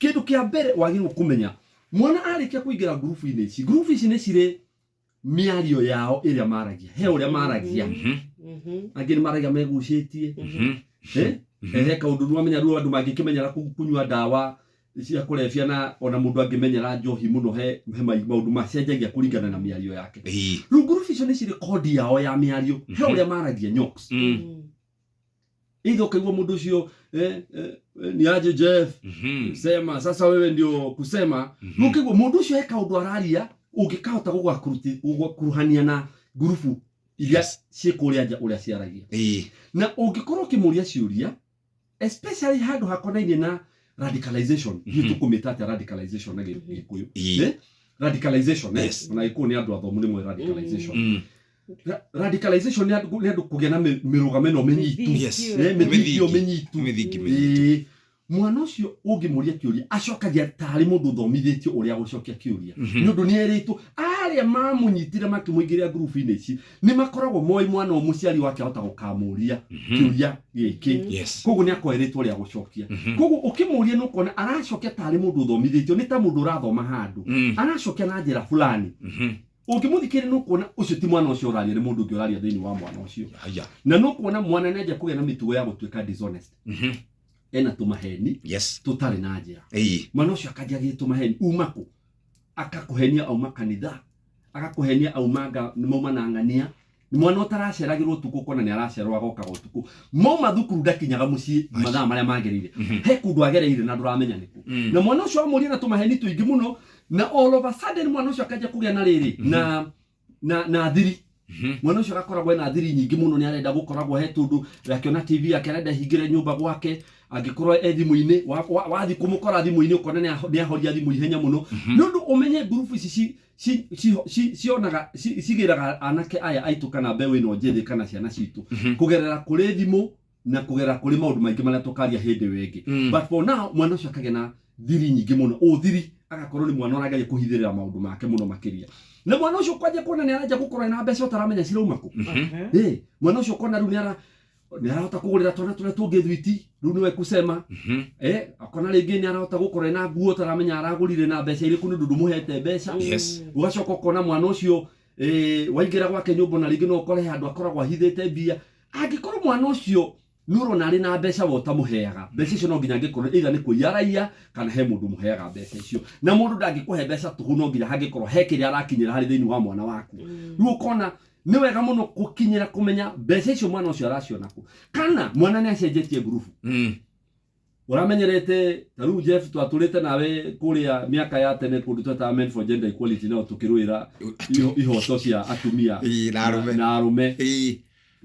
Kĩndũ kĩa mbere wagĩrĩirwo kũmenya, mwana arĩkia kũingĩra ngurubu-inĩ ici, ngurubu ici nĩ cirĩ mĩario yao ĩrĩa maragia, he ũrĩa maragia. Angĩ nĩ maragia megucĩtie. Eh? He kaũndũ nĩwamenya rĩu andũ mangĩkĩmenyera kũnyua ndawa cia kũrebia, na ona mũndũ angĩmenyera njohi mũno, he maũndũ macenjagia kũringana na mĩario yake. Rĩu ngurubu icio nĩ cirĩ kodi yao ya mĩario, he ũrĩa maragia nyoks. Either ũkaigua mũndũ ũcio, "Ni aje Jeff, sema sasa, wewe ndio kusema." Rĩu ũkaigua mũndũ ũcio he kaũndũ araria ũngĩkahota gũgakuruhania na ngurubu iria ciĩ kũrĩa nja ũrĩa ciaragia. Na ũngĩkorwo ũkĩmũria ciũria, especially handũ hakonainie na radicalization, ithuĩ tũkũmĩta atĩa radicalization na Gĩkũyũ? Eh? Radicalization, eh? Ona Gĩkũyũ nĩ andũ athomu nĩ moĩ radicalization. Radicalization nĩ andũ kũgĩa na mĩrũgamo ĩno mĩnyitu. Eh, mĩthingio Mĩthingi. mĩnyitu. Mĩthingi mĩnyitu. Ĩĩ. Mwana ũcio ũngĩmũria kĩũria, acokagia tarĩ mũndũ ũthomithĩtio ũrĩa gũcokia kĩũria, nĩ ũndũ nĩ erĩtwo arĩa mamũnyitire makĩmũingĩria ngurubu-inĩ ici nĩ makoragwo moĩ mwana ũyũ mũciari wake ahota gũkamũria kĩũria gĩkĩ. Koguo nĩ akoerĩtwo ũrĩa gũcokia. Koguo ũkĩmũria nĩ ũkona aracokia tarĩ mũndũ ũthomithĩtio, nĩ ta mũndũ ũrathoma handũ, aracokia na njĩra fulani. Ũngĩmũthikĩrĩria nĩ ũkuona ũcio ti mwana ũcio ũraria, nĩ mũndũ ũngĩ ũraria thĩinĩ wa mwana ũcio. Na nĩ ũkuona mwana nĩ anjia kũgĩa na mĩtugo ya gũtuĩka dishonest, ena tũmaheni tũtarĩ na njĩra. Mwana ũcio akanjia gĩ tũmaheni uma kũ, akakũhenia auma kanitha, agakũhenia auma nga mauma na ng'ania. Nĩ mwana ũtaraceragĩrwo ũtukũ, ũkona nĩ aracerwo agokaga ũtukũ, mauma thukuru ndakinyaga mũciĩ mathaa marĩa magĩrĩire. He kũndũ agereire na ndũramenya nĩkũ. Na mwana ũcio wamũria na tũmaheni tũingĩ mũno, na all of a sudden mwana ũcio akanjia kũgĩa na rĩrĩ na thiri. Mwana ũcio agakoragwo ena thiri nyingĩ mũno, nĩ arenda gũkoragwo he tũndũ akĩona TV yake, arenda hingĩre nyũmba gwake. Angĩkorwo e thimũ-inĩ, wathiĩ kũmũkora thimũ-inĩ, ũkona nĩ ahoria thimũ ihenya mũno, nĩ ũndũ ũmenye ngurubu ici cionaga cigĩraga anake aya aitũ kana mbeũ ĩno njĩthĩ kana ciana citũ kũgerera kũrĩ thimũ na kũgerera kũrĩ maũndũ maingĩ marĩa tũkaria hĩndĩ ĩyo ĩngĩ. But for now, mwana ũcio akagĩa na thiri nyingĩ mũno, ũthiri, agakorwo nĩ mwana ũrageria kũhithĩrĩra maũndũ make mũno makĩria. Na mwana ũcio kwanjia kuona nĩ aranjia gũkorwo ena mbeca ũtaramenya cirauma kũ. Ĩ, mwana ũcio ũkona rĩu nĩ arahota kũgũrĩra twana tũrĩa tũngĩ thwiti, rĩu nĩwe kusema. Eh, akona rĩngĩ nĩ arahota gũkorwo ena nguo ũtaramenya aragũrire na mbeca irĩkũ, nĩ ũndũ ndũmũhete mbeca. Ũgacoka ũkona mwana ũcio, waingĩra gwake nyũmba, na rĩngĩ no ũkore handũ akoragwo ahithĩte mbia. Angĩkorwo mwana ũcio nĩ ũrona arĩ na mbeca we ũtamũheaga mbeca icio, no nginya angĩkorwo either nĩ kũiya araiya kana he mũndũ ũmũheaga mbeca icio. Na mũndũ ndangĩkũhe mbeca tũhũ, no nginya hangĩkorwo he kĩrĩa arakinyĩra harĩ thĩinĩ wa mwana waku. Rĩu ũkona nĩ wega mũno gũkinyĩra kũmenya mbeca icio mwana ũcio araciona kũ, kana mwana nĩ acenjetie ngurubu. Ũramenyerete ta rĩu Jeff, twatũrĩte nawe kũrĩa mĩaka ya tene kũndũ twetaga Men for Gender Equality, nao tũkĩrũĩra ihoto cia atumia Ĩĩ, na arũme. Na arũme.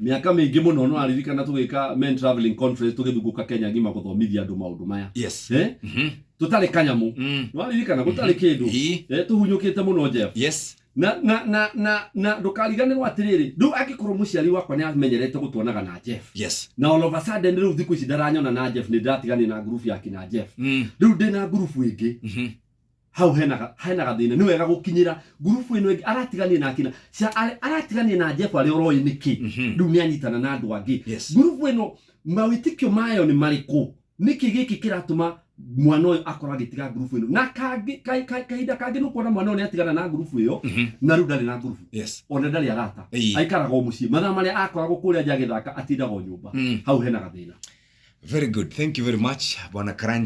Mĩaka mĩingĩ mũno, no aririkana tũgĩka Men Traveling Conference, tũgĩthungũka Kenya ng'ima gũthomithia andũ maũndũ maya. Eh? Tũtarĩ kanyamũ. Nĩwaririkana gũtarĩ kĩndũ. Eh, tũhunyũkĩte mũno, Jeff. Na ndũkariganĩrwo atĩrĩrĩ, rĩu angĩkorwo mũciari wakwa nĩ amenyerete gũtuonaga na Jeff, na all of a sudden rĩu thikũ ici ndaranyona na Jeff, nĩ ndĩratigania na ngurubu ya kina Jeff, rĩu ndĩ na ngurubu ĩngĩ, hau hena gathĩna. Nĩ wega gũkinyĩra ngurubu ĩno ĩngĩ aratigania na akina aratigania na Jeff arĩa ũroĩ nĩkĩ. Rĩu nĩ anyitana na andũ angĩ. Ngurubu ĩno mawĩtĩkio mayo nĩ marĩkũ? Nĩkĩ gĩkĩ kĩratũma mwana ũyũ akorwo agĩtiga ngurubu ĩno? Na kangĩ kahinda kangĩ nĩ ũkuona mwana ũyũ nĩ atigana na ngurubu ĩyo, na rĩu ndarĩ na ngurubu, ona ndarĩ arata. Aikaraga o mũciĩ, mathaa marĩa akoragwo kũrĩa nja agĩthaka atindaga o nyũmba. Hau hena gathĩna. Very good. Thank you very much, Bwana Karanja.